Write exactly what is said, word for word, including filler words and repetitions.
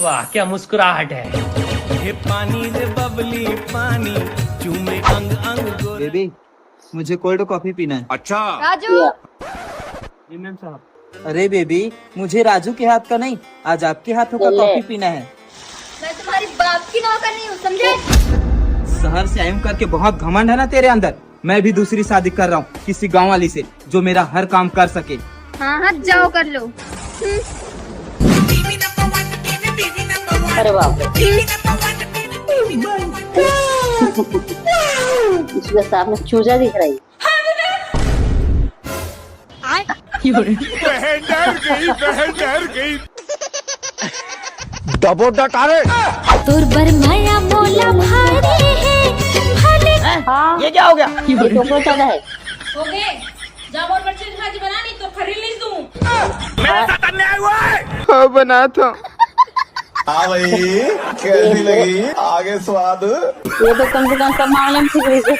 वाह, क्या मुस्कुराहट है। हे पानी रे बबली पानी, चूमे अंग अंग गोरे। बेबी, मुझे कोल्ड कॉफी पीना है। अच्छा। राजू। अरे बेबी, मुझे राजू के हाथ का नहीं, आज आपके हाथों का ले। कॉफी पीना है। मैं तुम्हारी बाप की नौकर नहीं हूँ, समझे? शहर से आई हूँ करके बहुत घमंड है ना तेरे अंदर। मैं भी दूसरी शादी कर रहा हूँ किसी गाँव वाली से, जो मेरा हर काम कर सके। हाँ हाँ, जाओ कर लो। अरे बाप रे। इसके साथ में चूजा दिख रही है। बहन डर गई, बहन डर गई। दबो डटारे। तोर बर मया मोला भारी हे। भले हाँ, ये क्या हो गया? ये तो बहुत ज्यादा है। हो गए। जा मोर बर चीज भाजी बना, नहीं तो खरीद ली तू। मेरे साथ अन्याय हुआ है। हाँ, बना था। हाँ भाई, कैसी लगी आगे स्वाद? ये तो कम से कम सब मामले में ठीक रही है।